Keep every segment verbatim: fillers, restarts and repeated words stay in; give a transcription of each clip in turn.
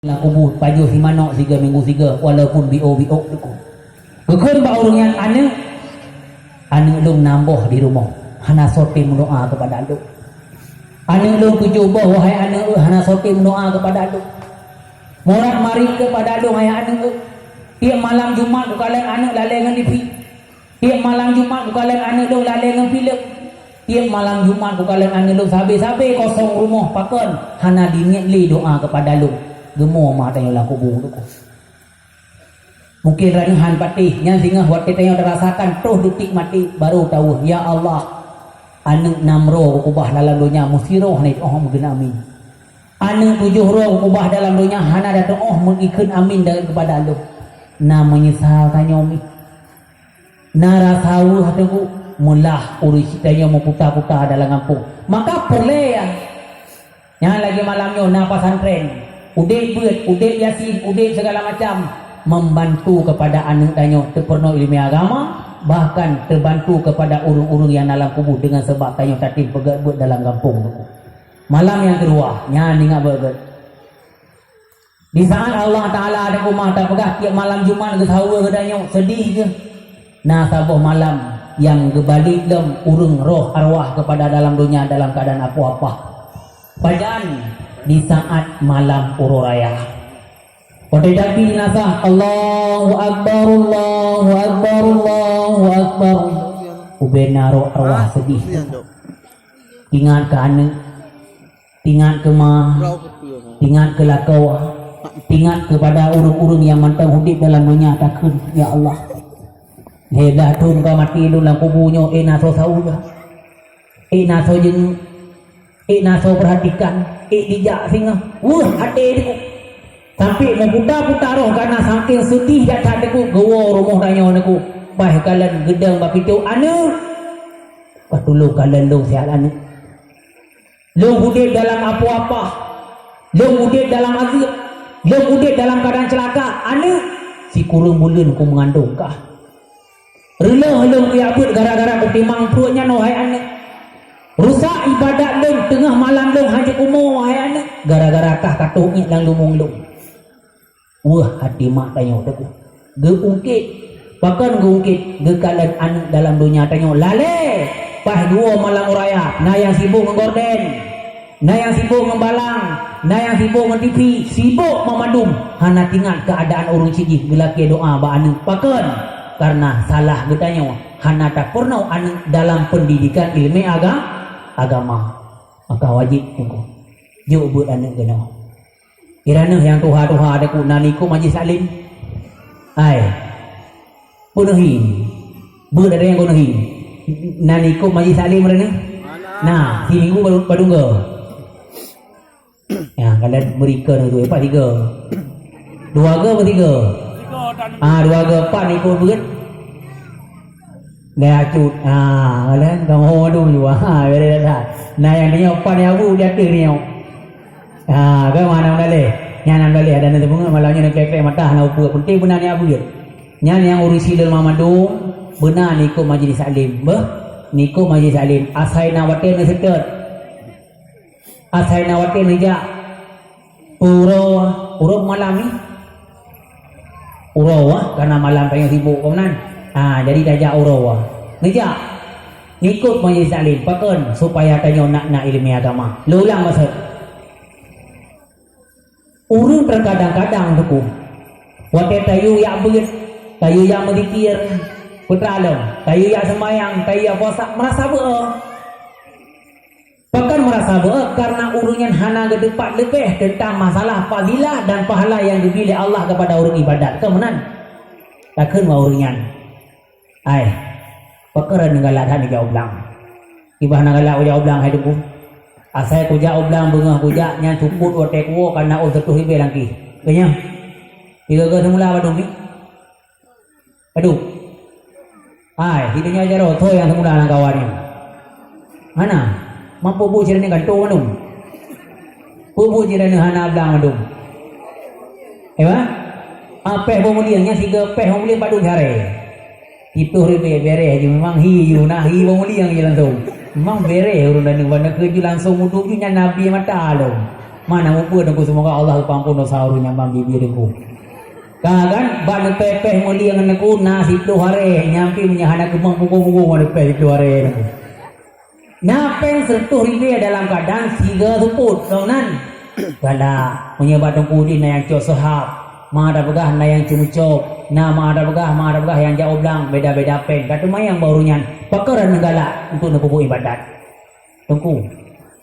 Lam kubu pajoh simanok siga minggu siga, walaupun biôk-biôk teungku. Geukheun bak ureuëng nyan, "Aneuëk, aneuëk lôn na boh di rumoh, hana soe tém meudoá keupada lôn. Aneuëk lôn tujoh boh, wahai aneuëk, hana soe tém meudoá keupada lôn. Murat marit keupada lôn, hai aneuëk. Tieb malam Jumat kukalon aneuëk lalée ngon TV. Tieb malam Jumat kukalon aneuëk lôn lalée ngon filem. Tieb malam Jumat kukalon aneuëk lôn sabe-sabe kosong rumoh, pakon hana jiniet lé doá keupada lôn." Geumoe ma tanyoe lam kubu teungku. Mungken droeneuh han patéh, nyan singoh watée tanyoe tarasakan troh detik maté, barô taweueh, "Ya Allah, aneuëk nam roe kukubah dalam donya meusiroh hana teuoh meugeuna amin. Aneuëk tujoh roe kukubah dalam donya hana teuoh meuikheun amin dari keupada lôn." Na meunyeusal tanyoe mi. Na rasa weueh teungku, meulah ureuëng cit tanyoe meuputa-puta dalam gampông. Maka peureulée nyan. Nyan lagée malam nyoe na pesantren, udeb beuet, udeb Yasin, udeb segala macam, membantu kepada aneuëk tanyoe teupeurunoe iéleumé agama, bahkan teubantu kepada ureuëng-ureuëng nyang na lam kubu deungon sabab tanyoe tatem peugét beuet dalam gampông teungku. Malam nyang keudua, nyan ingat beuet-beuet. Di saat Allah Taala di rumah tapeugah tieb malam Jumat geusaweue geutanyoe, seudeh geuh. Na saboh malam nyang geubalek lom ureuëng roh arwah keupada dalam donya dalam keuadaan apoh-apoh. Pajan? Di saat malam uroe raya. Watée tapi jenazah, "Allahu Akbar, Allahu Akbar, Allahu Akbar." Ubena roh arwah seudeh. Ingat keu aneuëk, ingat keu ma, ingat keu lakoe, ingat keupada ureuëng-ureuëng nyang mantong udeb dalam donya takheun, "Ya Allah, lhée blah thon ka maté lôn lam kubu nyoe, ék na soe saweue, ék na soe jeungeuk, ék na soe peurhatikan, ék dijak singoh." Weueh até teungku. Sampai meuputa-puta roh kareuna saking seudeh that-that teungku, geuwoe rumoh tanyoe teungku. Paih kalon geudong bak pintoe, "Aneuëk, ka tulông kalon lôn siat aneuëk. Lôn udeb dalam apoh-apoh, lôn udeb dalam azeub, lôn udeb dalam keuadaan ceulaka. Aneuëk, sikureueng buleuen kumeungandong kah. Reuloh lôn kujak beuet gara-gara kutimang pruet nyan, wahai aneuëk. Rusak ibadat lôn, teungoh malam lôn hana jikumoe, wahai aneuëk, gara-gara kah katoh iék lam lubong lôn." Weueh até mak tanyoe teungku. Geuungkét. Pakon geuungkét? Geukalon aneuëk dalam donya tanyoe lalée. Paih dua malam raya, na nyang sibok ngon gorden, na nyang sibok ngon balang, na nyang sibok ngon TV, sibok banmandum. Hana teuingat keuadaan ureuëng sijih geulakée doá bak aneuëk. Pakon? Kareuna salah geutanyoe hana tapeurunoe aneuëk dalam peundidikan iéleumé aga-, agama. Maka wajéb teungku jok beuet aneuëk keunoe. Iraneuh nyang tuha-tuha teungku na ikot majelis taklim? Hai. Peue neuhi? Beuet ada nyang neuhi? Na ikot majelis taklim iraneuh? Na, si minggu padum, padum go? Ya, kalian berikan itu, empat tiga. Dua go apa tiga? Ah, dua go, empat ikot beuet. Dah acut. Ha, kan? Kamu dulu. Ha, beda dah. Nah, yang dia pan yang abu di atas ni. Ha, kan mana dah leh? Nyan nam dah leh, ada nanti bunga malam ni nak kek-kek mata nak upu. Penting benar ni abu ya. Nyan yang urusi dalam Mamadung, benar ni ikut majlis taklim. Beh? Ni ikut majlis taklim. Asai nak waten ni sekat. Asai na watée neujak uroe, uroe malam ni. Uroe, ah, karena malam tanyoe sibuk kon nan. Ha, jadi tajak uroe. Neujak. Ngikot majelis taklim, pakon supaya tanyoe nak na iéleumé agama. Lôn ulang maksud. Ureuëng terkadang-kadang teungku, watée tayue jak beuet, tayue jak meuzikir, putra lom, tayue jak seumayang, tayue jak puasa, merasa beu. Pakon merasa beu? Karena ureuëng nyan hana geuteupat leubeh teuntang masalah fadilah dan pahala nyang geubri lé Allah keupada ureuëng ibadat. Keu meunan? Takheun bak ureuëng nyan, "Ai, pakon neugalak that neujak u blang? Kiban neugalak ujak u blang hai teungku? Asai kujak u blang beungoh kujak nyan cukot watée kuwoe kana ôh seutoh ribée langkih. Keu nyan, tiga-tiga seumula padum ni?" Aduh. Hai, di donya jaroe, soe nyang seumula lam kawan nyoe? Hana. Mampu bu cit nyoe gantong mandum. Peue bu cit nyoe hana blang mandum. Eh, bah? Apéh boh mulieng, nyan siga péh boh mulieng padum sehari. Itu ribée bereh ju, memang hi ju, na hi boh mulieng ju langsung. Memang bereh ureuëng dan banda keu ju langsung uduk ju nyan nabi mata lom. Mana mupeue Teungku, seumoga Allah geupeuampôn desya ureuëng nyang ban bie-bie Teungku. Ka kan, bak neupéh-péh mulieng Teungku, na siplôh aré, nyan pih meunyo hana keumong pukon-pukon bak neupéh siplôh aré Teungku. Na péng seureutôh ribèe dalam keuadaan siga seupôt, lom nan. Galak, meunyo bak Teungku Udin na nyang cok seuhab, ma tapeugah na nyang ceumeucok, na ma tapeugah, ma tapeugah nyang jak u blang, beda-beda péng. Ka teuma nyang bak ureuëng nyan, pakon droeneuh galak untuk neupeubuet iébadat. Teungku,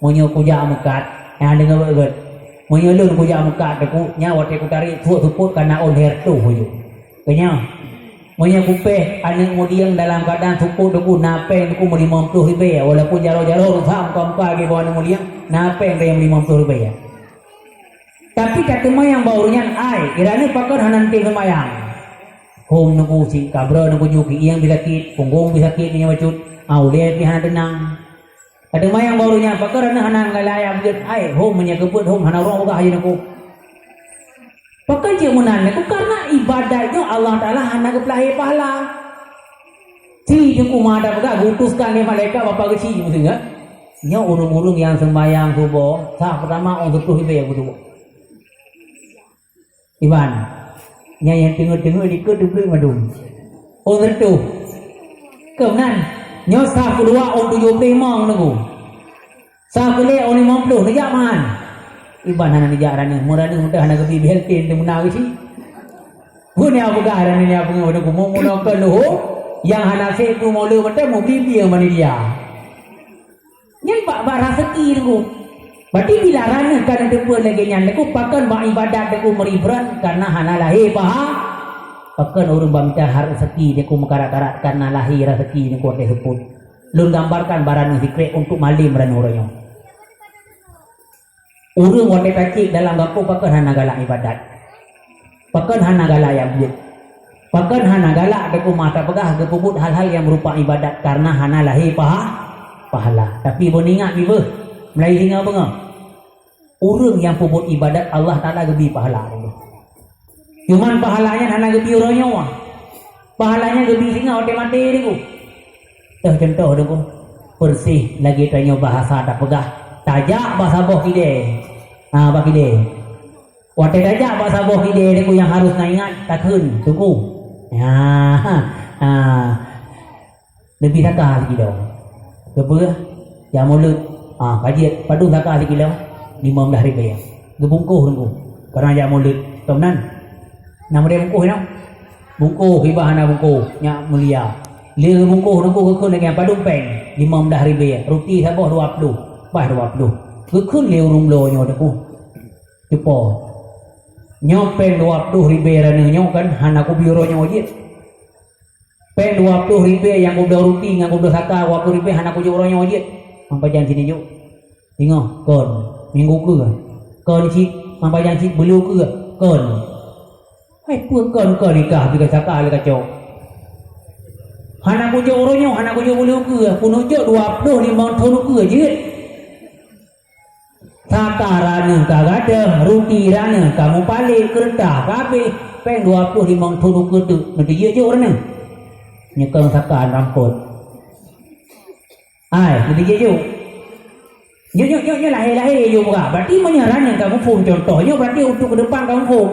meunyoe kujak meukat, nyang deungoe beuet-beuet. Meunyoe lôn kujak meukat, Teungku, nyan watèe kutarék suet seupôt ka na ôn lhèe reutôh ju. Keunyoe, meunyoe kupéh aneuk mudieng dalam keuadaan seupôt, Teungku, na péng, Teungku, meulimong ploh ribèe, walaupun jaroe-jaroe rusak muka-muka lagèe bak aneuk mudieng, na péng nyang limong ploh ribèe. Tapi ka teuma nyang bak ureuëng nyan, ai, droeneuh pakon hana neutem seumayang. Hom Teungku, si kabroe Teungku ju, kieng pih sakét, punggong pih sakét, meunyoe bacut, ah, ulèe pih hana teunang. Ka teuma nyang bak ureuëng nyan, pakon droeneuh hana galak jak beuet, ai, hom meunyoe keu beuet, hom hana ureuëng peugah lé Teungku. Pakon cit meunan Teungku, karena iébadat nyoe Allah Taala hana geupeulahé pahala. Ci Teungku, ma tapeugah geuutuskan lé malaikat Bapak Geuchik meuteumèe. Nyoe ureuëng-ureuëng nyang seumayang suboh, saf peurtama ôn seuplôh ribèe geuduek. Iban, nyan nyang teungeut-teungeut dikeue teubleuet mandum. Ôn reutôh. Keu meunan, nyoe saf keudua ôn tujoh ploh limong Teungku. Saf keulhèe ôn limong ploh, neujak meuhan. Iban hana neujak droeneuh, meureunoe meuteumèe hana geubri bèe tem teumeuna geuchik. Peue nyang peugah droeneuh nyang peungeuh Teungku, meunyoe keu leuhô, nyang hana sép peue meuleue meuteumèe meubri bie bak panitia. Nyan bak, bak raseuki Teungku. Berarti bila droeneuh ka neuteupeue lagèe nyan Teungku, pakon bak iébadat Teungku meuribran karena hana lahé paha-, pakon ureuëng bak mita raseuki Teungku meukarat-karat karena lahé raseuki Teungku watèe seupôt. Lôn gambarkan bak droeneuh sikrek untuk malém droeneuh uroe nyoe. Ureuëng watèe tacék dalam gampông pakon hana galak iébadat. Pakon hana galak jak beuet. Pakon hana galak Teungku, ma tapeugah geupeubuet hal-hal nyang meurupa iébadat karena hana lahé paha-, pahala. Tapi beuingat bibeuh, meulayeue singoh beungoh. Ureuëng nyang peubuet iébadat Allah Taala geubri pahala Teungku. Cuman pahala nyan hana geubri uroe nyoe. Pahala nyan geubri singoh watèe maté Teungku. Toh cuntoh Teungku, persis lagèe tanyoe bahasa tapeugah, tajak bak saboh kidée. Ha, bak kidée. Watèe tajak bak saboh kidée Teungku nyang harôh na ingat, takheun, Teungku. Ha, ha. Leubeh saka sikilo. Keupeue? Jak mulod. Ah, ka jeuet, padum saka sikilo? Limong blah ribèe. Geubungkôh Teungku. Karena jak mulod. Tom nan. Na meudeh bungkôh nyoe? Bungkôh, kiban hana bungkôh. Nyak mulia. Lé geubungkôh Teungku geukheun lagèe nyan, padum péng? Limong blah ribèe. Ruti saboh dua ploh. Bah dua ploh. Geukheun lé ureuëng bloe nyoe Teungku. Cupo. Nyoe péng dua ploh ribèe droeneuh nyoe kan hana kubri uroe nyoe jeuet. Péng dua ploh ribèe nyang kubloe ruti ngon kubloe saka dua ploh ribèe hana kujok uroe nyoe jeuet. Mang pajan sini jok. Singoh, kon. Minggu keue. Kon cit, mang pajan cit, buleuen keue. Kon. Hai peue kon-kon nikah pih ka saka lé kacok. Hana kujok uroe nyoe, hana kujok buleuen keue. Peuneujok dua ploh limong thon keue jeuet. Saka droeneuh ka gadôh, ruti droeneuh ka mupalé, keureutah ka habéh, péng dua ploh limong thon ukeue teuk, neuteubiet jok droeneuh. Nyeukong saka rampot. Ai, neuteubiet jok. Nyoe, nyoe, nyoe, nyoe lahé-lahé jok buka. Berarti meunyoe droeneuh ka muphom contoh nyoe, berarti untuk keudepan ka muphom.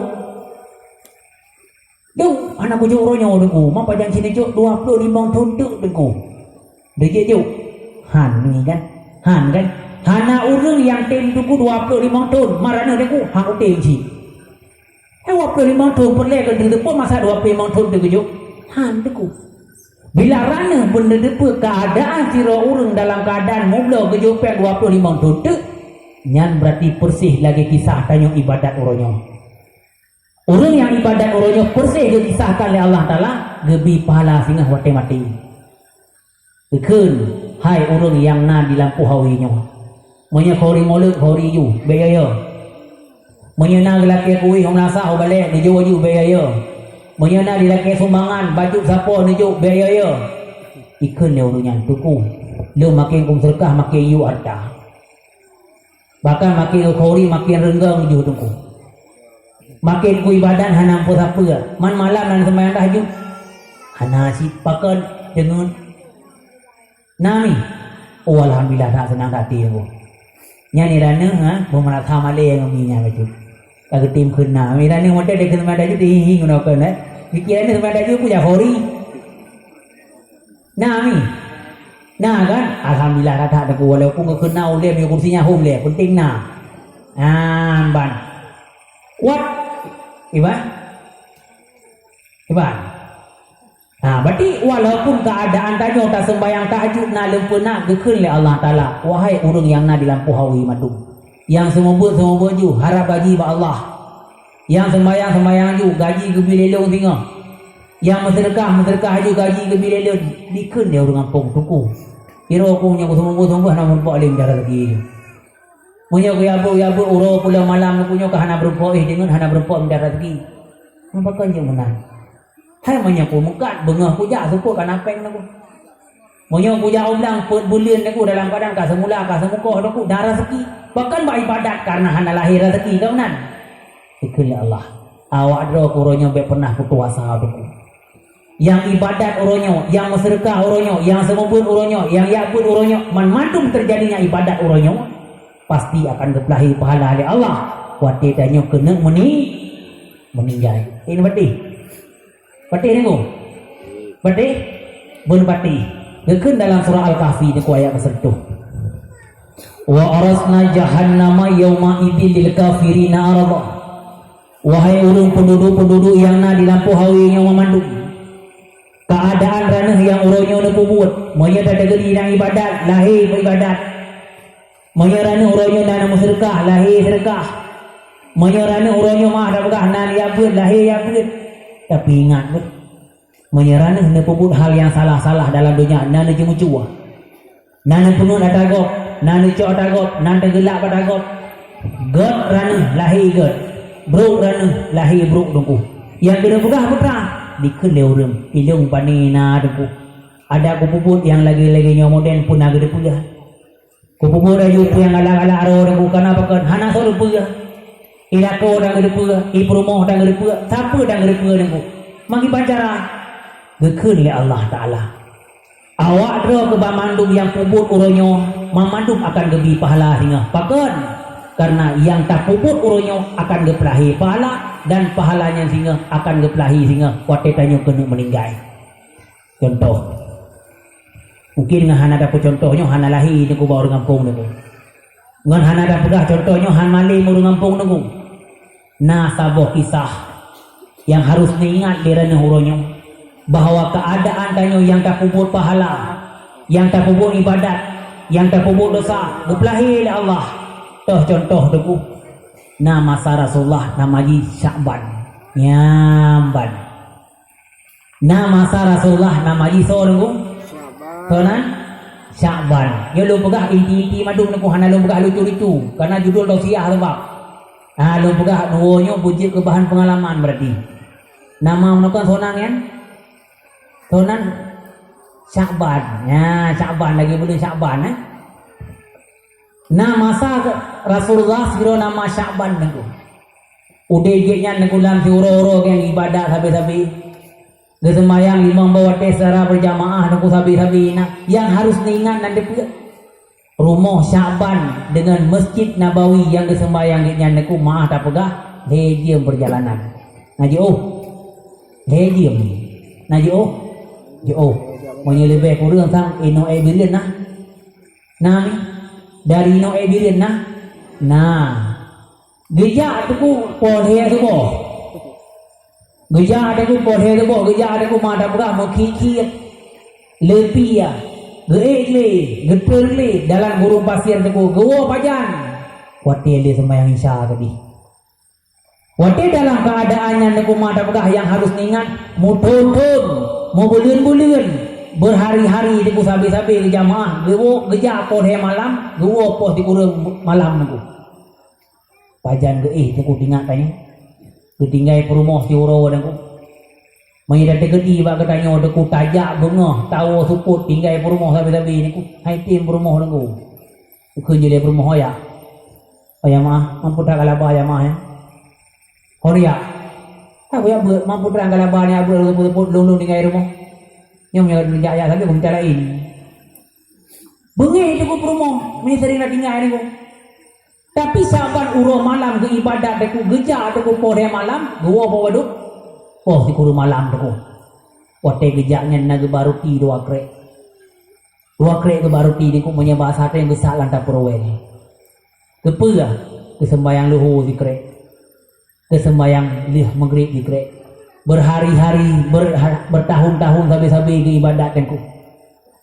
Dong, hana kujok uroe nyoe Teungku. Ma pajan sini jok dua ploh limong thon teuk Teungku. Deuh jeuet jok. Han ni kan? Han kan? Hana ureuëng nyang tem Teungku dua ploh limong thon. Ma droeneuh Teungku, han kutem cit. Eh, dua ploh limong thon peureulèe keu teupeu masa dua ploh limong thon teuk jok. Han Teungku. Bila droeneuh beuneuteupeu keuadaan sidroe ureuëng dalam keuadaan mubloe geujok péng dua ploh limong thon teuk, nyan berarti persis lagèe kisah tanyoe ibadat uroe nyoe. Ureuëng nyang ibadat uroe nyoe perses geukisahkan lé Allah Taala, geubri pahala singoh watée maté. Geukheun, hai ureuëng nyang na di lampôh awe nyoe, meunyoe khauri mulod, khauri ju, bék yo-yo. Meunyoe na geulakée kueh u meulasah u balek, neujok ju, bék yo-yo. Meunyoe na dilakée sumbangan, bacut sapo, neujok, bék yo-yo. Ikheun lé ureuëng nyan, "Teungku, lôn maken kumeuseudeukah maken yue hareuta." Bahkan maken khauri maken reunggong ju Teungku. Maken kuibadat hana meupeue-sapeue. Man malam nan seumayang tahajud. Hana cit pakon deungon. Nami. Oh, alhamdulillah, that seunang that até Teungku. Nyan ni raneuk, ha, beumeurasa malée ngon mi nyan bacut. Ka geutem kheun na. Mi raneuk moto deh keu seumayang tahajud, hi, hi, ngon keu na. Pikiran ni seumayang tahajud ku jak khori. Na mi. Na kan? Alhamdulillah, that-that Teungku, walaupun geukheun na ulée, meunyoe kursi nyan hom lé, penting na. Ah, ban. Wat. Iban. Iban. Ha, berarti walaupun keuadaan tanyoe taseumbayang tahajud na leumpeu na, geukheun lé Allah Taala, "Wahai ureuëng nyang na di lampôh awe mandum, nyang seumeubeuet-seumeubeuet ju harab gaji bak Allah, nyang seumbayang-seumbayang ju gaji geubi lé lôn singoh, nyang meuseudeukah-meuseudeukah ju gaji geubi lé lôn," dikheun lé ureuëng gampông, "Teungku, sidroe ku nyoe seumeubeuet-seumeubeuet hana meurumpok lé mita raseuki ju. Meunyoe geuyabeuet-yabeuet uroe pulang malam Teungku nyoe ka hana meurumpok, eh, deungon hana meurumpok mita raseuki. Meupakat jeuet meunan?" Hai meunyoe ku meukat beungoh kujak seupôt kana péng Teungku. Meunyoe kujak u blang peuet buleuen Teungku dalam keuadaan ka seumula, ka seumukoh Teungku, dan raseuki. Pakon bak ibadat kareuna hana lahé raseuki, ka meunan? Dikheun lé Allah, "Awak droe ku uroe nyoe bék pernah putus asa Teungku. Nyang ibadat uroe nyoe, nyang meuseudeukah uroe nyoe, nyang seumeubeuet uroe nyoe, nyang jak beuet uroe nyoe, man mandum teujadi nyang ibadat uroe nyoe, pasti akan geupeulahé pahala lé Allah watée tanyoe keuneuk meuni-, meuninggai." Ini berarti Patéh Teungku? Patéh? Beuneupatéh. Geukheun dalam surah Al-Kahfi Teungku ayat meuseutôh. "Wa arasna jahannama yauma idzin lil kafirina arda." Wahai ureuëng peunduduek-peunduduek nyang na di lampôh awe nyoe mandum, keuadaan raneuk nyang uroe nyoe neupeubuet, meunyoe tadeungoe nyang ibadat, lahé ibadat. Meunyoe raneuk uroe nyoe na meuseudeukah, lahé seudeukah. Meunyoe raneuk uroe nyoe meuah tapeugah na jak beuet, lahé jak beuet. Tapi ingat beuh, meunyoe raneuk neupeubuet hal nyang salah-salah dalam donya, na neujeumeucue, na neupeungeut ata gob, na neucok ata gob, na teugeulak bak ata gob, gét raneuk lahé gét, brok raneuk lahé brok Teungku. Nyang keuneuk peugah putra, dikheun lé ureuëng, ilong pane na Teungku. Adak kupeubuet nyang lagée-lagée nyoe model pun na geuteupeue. Kupeubuet laju peue nyang galak-galak droe Teungku, kana pakon hana soe teupeue. I lakoe dan geuteupeue, i peurumoh dan geuteupeue, sapeue dan geuteupeue Teungku. Magi pacara geukheun lé Allah Taala, "Awak droe keu banmandum nyang peubuet uroe nyoe, banmandum akan geubi pahala singoh." Pakon? Kareuna nyang tapeubuet uroe nyoe akan geupeulahé pahala, dan pahala nyan singoh akan geupeulahé singoh watée tanyoe keuneuk meuninggai. Contoh. Mungkin ngon hana tapeucontoh nyoe hana lahé Teungku bak ureuëng gampông Teungku. Ngon hana tapeugah contoh nyoe hana malém ureuëng gampông Teungku. Na saboh kisah nyang harôh neuingat lé raneuk uroe nyoe, bahwa keuadaan tanyoe nyang tapeubuet pahala, nyang tapeubuet ibadat, nyang tapeubuet desya, geupeulahé lé Allah. Toh contoh Teungku, na masa Rasulullah nama jih Syakban. Nyamban. Na masa Rasulullah nama jih soe Teungku? Syakban. Soe nan? Syakban. Nyoe lôn peugah inti-inti mandum Teungku, hana lôn peugah lucu-lucu, kareuna judul tausiah sabab. Ha, lôn peugah dua nyoe beujeuet keu bahan peungalaman berarti. Nama meunoe kan soe nan nyan? Soe nan? Syakban. Ya, Syakban lagi buleuen Syakban, eh. Na masa Rasulullah sidroe nama Syakban Teungku. Udeb gobnyan Teungku lam siuroe-uroe gobnyan ibadat sabe-sabe. Geuseumayang limong boh watée secara berjamaah Teungku sabe-sabe na. Nyang harôh neuingat nan deupeue? Rumoh Syakban deungon Masjid Nabawi nyang geuseumayang gobnyan Teungku meuah tapeugah lhée jeuem peurjalanan. Na jiôh? Lhée jeuem. Na jiôh? Jiôh. Meunyoe leubeh kureueng sang inoe bireuen na. Na mi? Dari inoe bireuen na? Na. Geujak Teungku poh lhée suboh. Geujak Teungku poh lhée suboh, geujak Teungku meuah tapeugah meukhiet-khiet. Leupie, geuék glé, geutreun glé dalam gurun pasir Teungku, geuwoe pajan. Watée lé seumayang Isya tadi. Watée dalam keuadaan nyan Teungku meuah tapeugah nyang harôh neuingat, meuthon-thon, meubuleuen-buleuen, beuhari-hari Teungku sabe-sabe geujamaah, geuwoe geujak poh lhée malam, geuwoe poh sikureueng malam Teungku. Pajan geuéh Teungku teuingat tanyoe. Geutinggai peurumoh siuroe Teungku. Meunyoe tateugeuti bak geutanyoe Teungku tajak beungoh tawoe seupôt tinggai peurumoh sabe-sabe Teungku. Hai tem peurumoh Teungku. Kheun jih lé peurumoh, "Ho ya. Ho ya meuah, mampu that galaba ya meuah ya. Ho ya. Aku ya beuet mampu that galaba ni beuet seupôt lôn-lôn tinggai rumoh. Nyoe meunyoe jak ya sabe peumita laén." Beungéh Teungku peurumoh, meunyoe sering na tinggai Teungku. Tapi saban uroe malam geuibadat Teungku, geujak Teungku poh lhèe malam, geuwoe poh padum? Poh sikureueng malam Teungku. Watèe geujak nyan na geuba ruti dua krek. Dua krek geuba ruti Teungku, meunyoe basa tanyoe geusak lam tapeuruwèe. Keupeue? Geuseumbahyang luhô sikrek. Geuseumbahyang lheueh Maghrib sikrek. Berhari-hari, ber-, bertahun-tahun sabe-sabe geuibadat Teungku.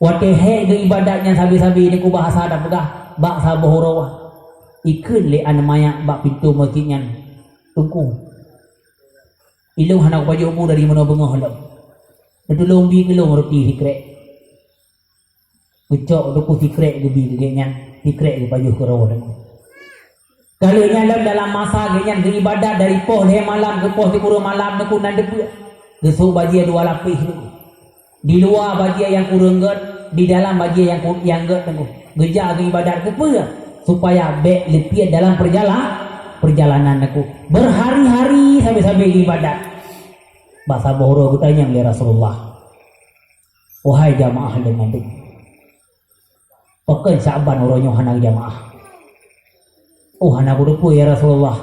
Watèe hèk geuibadat nyan sabe-sabe Teungku, bahasa tapeugah bak saboh uroe. Ikheun lé aneuk manyak bak pintoe meuseujid nyan, "Teungku, ilôn hana kupajoh bu dari meunoe beungoh lom. Neutulông bi keu lôn ruti sikrek." Geucok Teungku sikrek geubi keu gobnyan, sikrek geupajoh keudroe Teungku. Ka lheueh nyan lom dalam masa gobnyan geuibadat dari poh lhèe malam keu poh sikureueng malam Teungku, nan teupeue. Geusôk bajèe dua lapéh Teungku. Di luwa bajèe nyang kureueng gèt, di dalam bajèe nyang ku-, nyang gèt Teungku. Geujak geuibadat keupeue? Supaya bèk leupiet dalam peurjala-, peurjalanan Teungku. Berhari-hari sabe-sabe geuibadat. Bak saboh uroe geutanyong lé Rasulullah, "Wahai jamaah lôn mandum, pakon Syakban uroe nyoe hana geujamaah?" "Oh, hana kuteupeue, ya Rasulullah."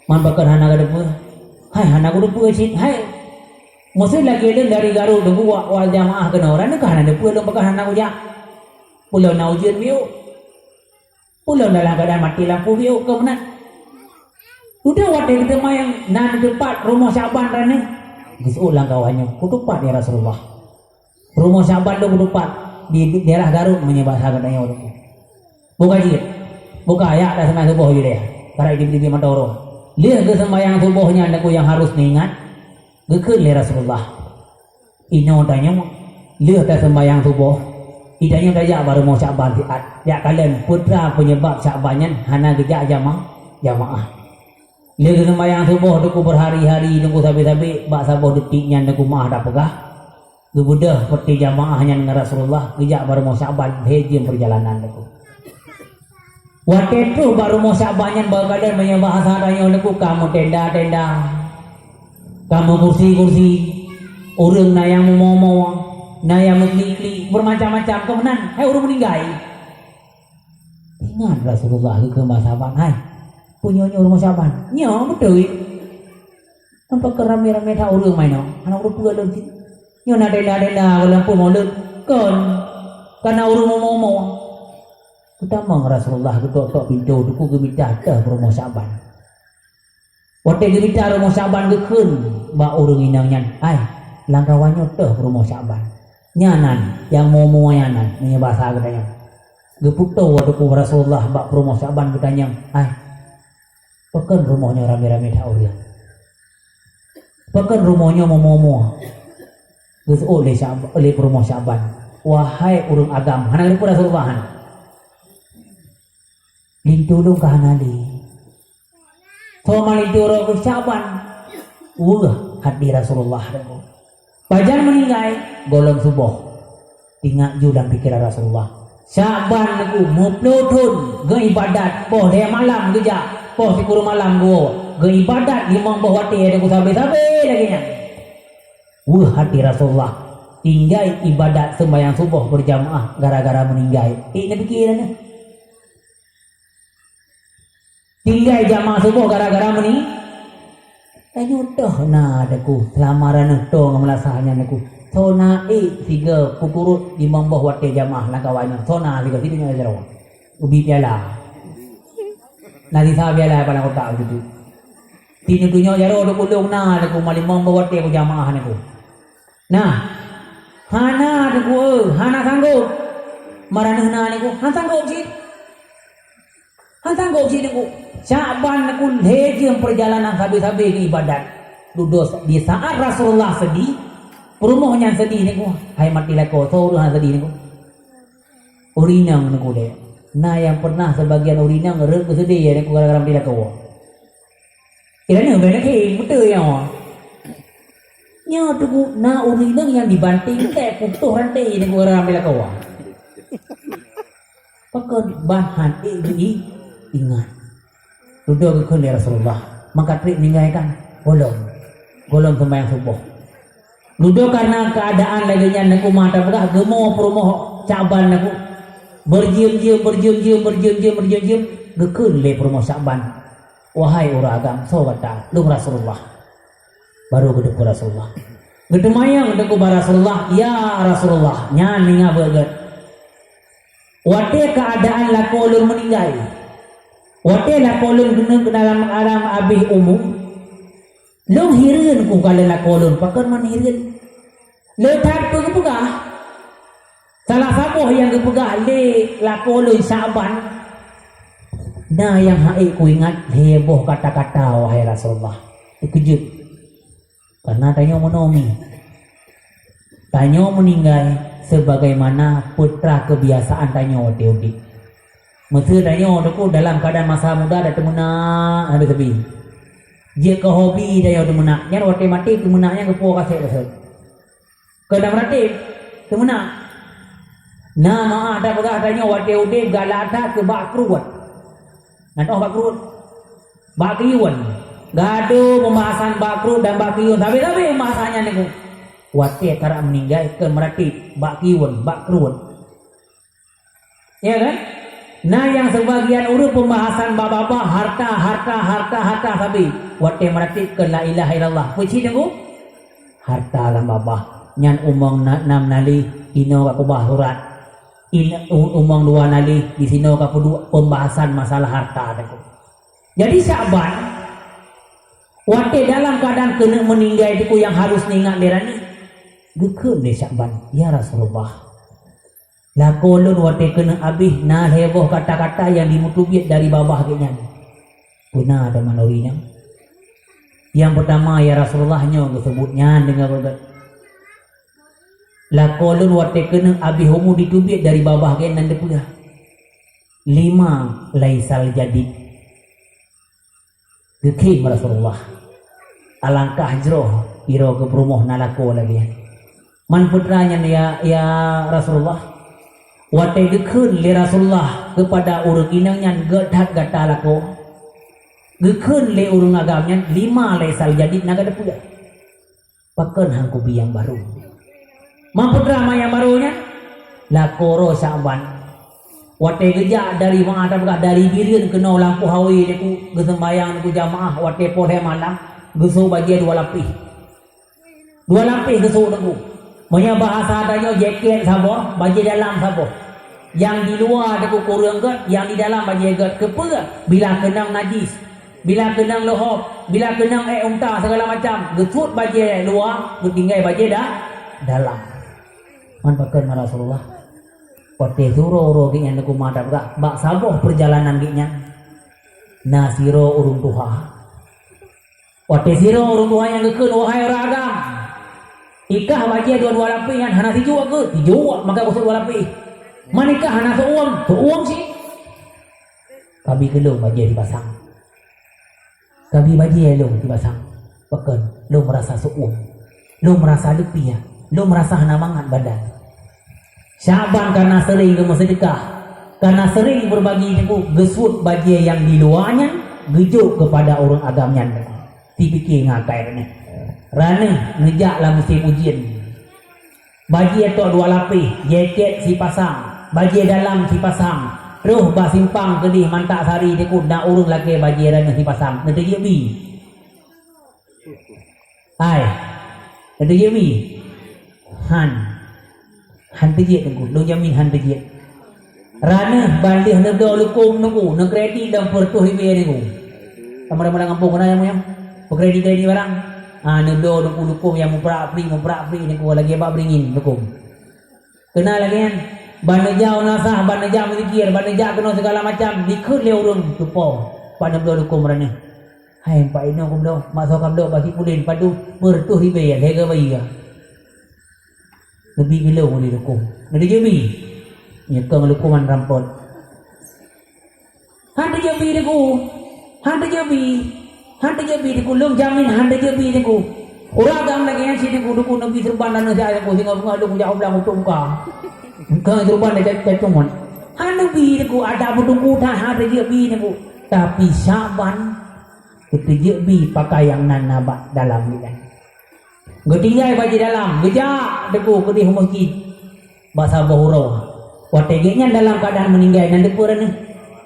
"Man pakon hana kuteupeue?" "Hai, hana kuteupeue cit, hai. Meusé lagèe lôn dari Garut Teungku wak, wak jamaah keunoe, droeneuh ka hana teupeue lôn pakon hana kujak. Peue lôn na ujeuen miyueb. Peue lôn dalam keuadaan maté lampu miyueb keu meunan." Udeb watèe geuteumanyong, "Na neuteupat rumoh Syakban droeneuh?" Geuseuôt lam kawan nyoe, "Kuteupat, ya Rasulullah. Rumoh Syakban lôn kuteupat di daerah Garut meunyoe basa geutanyoe." Buka jeuet. Buka, jak taseumbahyang suboh ju deh. Karena tibi-tibi mata uroe. Lheueh geuseumbahyang suboh nyan Teungku nyang harus neuingat, geukheun lé Rasulullah, "Inoe tanyoe, lheueh taseumbahyang suboh, i tanyoe tajak bak rumoh Syakban siat, jak kalon peue teuma peunyeubab Syakban nyan hana geujak jama-, jamaah." Lheueh geuseumbahyang suboh Teungku berhari-hari Teungku sabe-sabe, bak saboh detik nyan Teungku meu'ah tapeugah, geubeudôh peuti jamaah nyan ngon Rasulullah, geujak bak rumoh Syakban, lhèe jeuem peurjalanan Teungku. Watèe troh bak rumoh Syakban nyan, bak kadang meunyoe bahasa tanyoe Teungku ka meutenda-tenda, ka meukursi-kursi, ureueng na nyang meumo-mo, na nyang meuklik-klik, bermacam-macam keu meunan, hai ureueng meuninggai. Ingat Rasulullah geukheun bak sahabat, "Hai, peue nyoe rumoh Syakban?" "Nyoe, beutôi." "Man pakon ramé-ramé that ureueng meunoe? Hana ureueng peue lom cit. Nyoe na tenda-tenda lampu Maulud?" "Kon, ka na ureueng meumo-mo." Geutamong Rasulullah geutok-tok pintoe Teungku, geumita teuh peurumoh Syakban. Watèe geumita rumoh Syakban, geukheun bak ureueng inong nyan, "Hai, lam kawan nyoe teuh peurumoh Syakban. Nyan nan, nyang mo-mo nyan nan, meunyoe basa geutanyoe." Geupeutoe Teungku Rasulullah bak peurumoh Syakban, geutanyong, "Hai, pakon rumoh nyoe ramé-ramé that ureueng? Pakon rumoh nyoe mo-mo?" Geuseuôt lé Syakb-, lé peurumoh Syakban, "Wahai ureueng agam," hana geuteupeue Rasulullah nyan. "Linto lôn ka hana lé." Soe meulinto roh keu Syakban? Weueh hati Rasulullah Teungku. Pajan meuninggai? Gohlom suboh. Teuingat ju lam pikeran Rasulullah, Syakban Teungku meuploh thon geuibadat, poh lhèe malam geujak, poh sikureueng malam geuwoe, geuibadat limong boh watèe Teungku sabe-sabe lagèe nyan. Weueh hati Rasulullah, tinggai ibadat seumbahyang suboh beurjamaah gara-gara meuninggai. Ék neupike droeneuh. Tinggai jamaah suboh gara-gara meuni-, tanyoe teuh na Teungku, seulama raneuh toe ngon meulasah nyan Teungku. Soe na ék sigoe peuturot limong boh watèe jamaah lam kawan nyoe. Soe na sigoe, si tanyoe jaroe. Ubi piala. Na sisa piala pada kotak begitu. Di neutanyong jaroe Teungku, lôn na Teungku, ma limong boh watèe ku jamaah Teungku. Nah, hana Teungku, eh, hana sanggob. Ma raneuh na Teungku, hana sanggob cit. Hana sanggob cit Teungku. Syakban Teungku lhèe jeuem peurjalanan sabe-sabe geuibadat. Dudoe di saat Rasulullah seudeh, peurumoh nyan seudeh Teungku. Hai maté lakoe, soe ureueng hana seudeh Teungku? Ureueng inong Teungku deh. Na nyang pernah sebagian ureueng inong rhot geuseudeh Teungku gara-gara maté lakoe. Kira ni bèk lagèe, beutôi nyoe. Nyoe Teungku na ureueng inong nyang dibanting teuh putôh ranté Teungku gara-gara maté lakoe. Pakon ban han ék geuingat. Dudoe geukheun lé Rasulullah, "Maka trép meuninggai kan?" "Gohlom. Gohlom seumbahyang suboh." Dudoe karena keuadaan lagèe nyan Teungku, ma tapeugah geumo peurumoh Syakban Teungku. Beurjeuem-jeuem, beurjeuem-jeuem, beurjeuem-jeuem, beurjeuem-jeuem. Geukheun lé peurumoh Sya'ban, "Wahai ureuëng agam, soe gata?" "Lôn Rasulullah." Barô geuteupeue Rasulullah. Geuteumanyong teungku bak Rasulullah, "Ya Rasulullah," nyan ninga beuet geuh. "Watée keuadaan lakoe lôn meuninggai, watée lakoe lôn keuneuk dalam alam abéh umu, lôn hireuen ku ka lôn lakoe lôn, pakon man hireuen? Le that peue geupeugah?" Salah saboh nyang geupeugah lé lakoe lôn Sya'ban, na nyang ha'ék kuingat lhée boh kata-kata, wahai Rasulullah. Teukeujot. Karena tanyoe meunoe mi. Tanyoe meuninggai sebagaimana peutra keubiasaan tanyoe watée udeb. Meuseu tanyoe teungku dalam keuadaan masa muda dak teumeunak habéh-habéh. Jeuet keu hobi tanyoe teumeunak, nyan watée maté teumeunak nyan geupuwoe kasét-kasét. Keu na meuratéb, teumeunak. Na meu'ah tapeugah tanyoe watée udeb galak that keu bak kruet. Na teu'oh bak kruet. Bak keuyuan. Gado pembahasan bak kruet dan bak keuyuan. Sabe-sabe pembahasan nyan niku. Watée karab meuninggai keu meuratéb bak keuyuan, bak kruet. Ya kan? Na nyang sebagian ureuëng pembahasan bak babah harta, harta, harta, harta sabe. Watée meuratéb keu la ilaha illallah. Peue cit teungku? Harta lam babah. Nyan umong na-, nam nalih, inoe ka keubah surat. In-, u-, umong dua nalih, disinoe ka peuduek pembahasan masalah harta teungku. Jadi Sya'ban, watée dalam keuadaan keuneuk meuninggai teungku nyang harus ingat lé ranuh, geukheun lé Sya'ban, "Ya Rasulullah, lakoe lôn watée keuneuk abéh na lhée boh kata-kata nyang jimeuteubiet dari babah geuh nyan." Peue na teuma nuri nyan? Nyang peutama, "Ya Rasulullah," nyoe geuseubut nyan deungon beugét. "Lakoe lôn watée keuneuk abéh umu jiteubiet dari babah geuh nyan teupeugah, 'Lima laisal jadid.'" Geukheun Rasulullah, "Alangkah jroh sidroe keu peurumoh na lakoe lagée nyan." Man peue teuma nyan, ya, ya Rasulullah? Watée geukheun lé Rasulullah keupada ureuëng inong nyan, "Gét that gata lakoe," geukheun lé ureuëng agam nyan, "Lima laisal jadid," na gata peugah. Pakon han kubi nyang barô? Man peue teuma nyang barô nyan? Lakoe uroe Sya'ban. Watée geujak dari, meu'ah tapeugah, dari Bireuen keunoe lam Puhawé teungku, geuseumbahyang teungku jamaah watée poh lhée malam, geusôk bajée dua lapéh. Dua lapéh geusôk teungku. Meunyoe bahasa tanyoe jakét saboh, bajée dalam saboh. Nyang di luwa teungku kureueng gét, nyang di dalam bajée gét. Keupeue? Bila keunong najis. Bila keunong leuhob, bila keunong ék unta segala macam, geusuet bajée luwa, geutinggai bajée da-, dalam. Man pakon man Rasulullah? Watée sidroe-droe geuhnyan teungku mata peugah, bak saboh peurjalanan geuhnyan, na sidroe ureuëng tuha. Watée sidroe ureuëng tuha nyan geukheun, "Wahai ureuëng agam, ikah bajée dua-dua lapéh nyan hana sijuek keuh?" "Sijuek, maka geusuet dua lapéh." "Man ikah hana seuuem?" "Seuuem cit." "Kabi keu lôn bajée sipasang." "Kabi bajée lôn sipasang." "Pakon?" "Lôn meurasa seuuem. Lôn meurasa leupie. Lôn meurasa hana mangat badan." Sya'ban karena seuring geumeuseudeukah, karena seuring beubagi teungku, geusuet bajée nyang di luwa nyan geujok keupada ureuëng agam nyan. Sipike ngon akai ranuh. Ranuh neujak lam musém ujeuen. Bajée tok dua lapéh, jakét sipasang, bajée dalam sipasang, troh bak simpang keudeh Mantak Sari teungku na ureuëng lakée bajée ranuh sipasang, neuteujeuet bi. Hai, neuteujeuet bi? Han. Han teujeuet teungku, lôn jamin han teujeuet. Ranuh ban lheueh neubloe lukôm teungku, neukredit lam peureutôh ribée teungku. Lam barang-barang gampông keunan nyang meunyoe. Peukredit-kredit barang. Ha, neubloe teungku lukôm nyang muprak-prik, muprak-prik teungku lagée bak beuringin lukôm. Keunan lagée nyan, ban neujak u nasah, ban neujak meuzikir, ban neujak keunoe segala macam, dikheun lé ureuëng teupo, pat neubloe lukôm ranuh. Hai, pat inoe kubloe, mak soe kabloe bak si pulen, padub peureutôh ribée, lhée geubayeue. Neubi keu lôn lé lukôm. Neuteujeuet bi? Nyoe kong lukôm han rampot. Han teujeuet bi teungku. Han teujeuet bi. Han teujeuet bi teungku. Lôn jamin han teujeuet bi teungku. Ureuëng agam lagée nyan si teungku, teungku neubi seureuban laneuk siat teungku, singoh beungoh lôn jak u blang utok muka. Keu seureuban dah jatuh mot. Han neubi teungku, ada beutungku that han teujeuet bi teungku. Tapi Sya'ban, geuteujeuet bi pakaian nan na bak dalam nyan. Geutinggai bajée dalam, geujak teungku keudeh u meuseujid. Bak saboh uroe. Watée geuhnyan dalam keuadaan meuninggai, nan teupeue ranuh?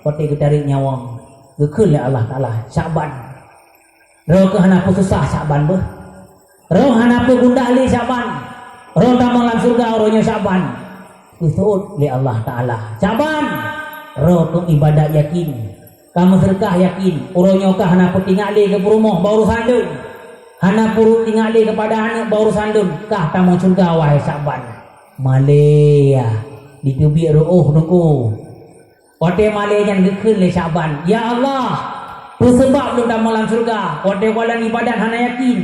Watée geutarek nyawöng, geukheun lé Allah Taala, "Syakban, droe keuh hana peususah Syakban beuh. Droe hana peugundah lé Syakban. Droe tamong lam syeuruga uroe nyoe Syakban." Geuseuôt lé Allah Taala, "Syakban, droe keuh ibadat yakin. Ka meuseudeukah yakin. Uroe nyoe kah hana peutingat lé keu peurumoh bak urosan lôn. Hana peurumoh tingat lé keupada aneuk bak urosan lôn. Kah tamong syeuruga, wahai Syakban." Malée, ya, jiteubiet reuôh Teungku. Watée malée nyan geukheun lé Syakban, "Ya Allah, peue sabab lôn tamong lam syeuruga? Watée kukalon ibadat hana yakin,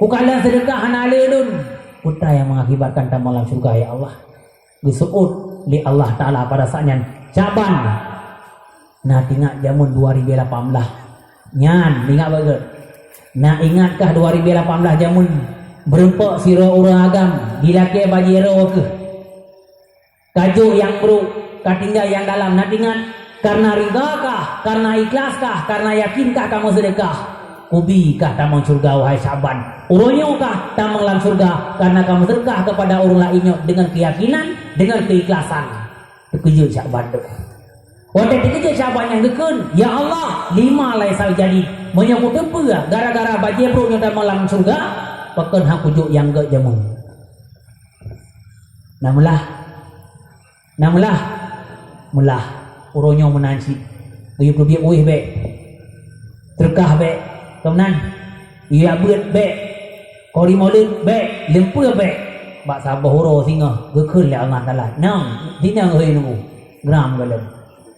kukalon seudeukah hana le lôn. Peue nyang mengakibatkan tamong lam syeuruga, ya Allah?" Geuseuôt lé Allah Taala pada saat nyan, "Syakban, na tingat jameun dua ribu lapan belas nyan, ingat bagoe. Na ingatkah dua ribu lapan belas jameun, beureumpok sidroe ureuëng agam, jilakée bajée droe keuh? Ka jok nyang brok, ka tinggai nyang dalam, na tingat? Kareuna ridha kah, kareuna ikhlas kah, kareuna yakin kah kamoe seudeukah? Kubi kah tamong syeuruga, wahai Syakban. Uroe nyoe kah tamong lam syeuruga kareuna kamoe seudeukah keupada ureuëng laén nyoe deungon keuyakinan, deungon keuikhlasan." Teukeujot Syakban tu. Watée teukeujot Syakban nyan geukheun, "Ya Allah, lima laisal jadi. Meunyoe kuteupeue gara-gara bajée brok nyoe tamong lam syeuruga, pakon han kujok nyang gét jameun?" Na meulah. Na meulah. Meulah. Uroe nyoe meunan cit. Geuyue peubiet ueh bék. Teureukah bék. Keunan. Geuyue beuet bék. Kori mulod bék. Leumpeue bék. Bak saboh uroe singoh geukheun lé Allah Taala, "Nang, sinong hei nunggu. Gram gohlom."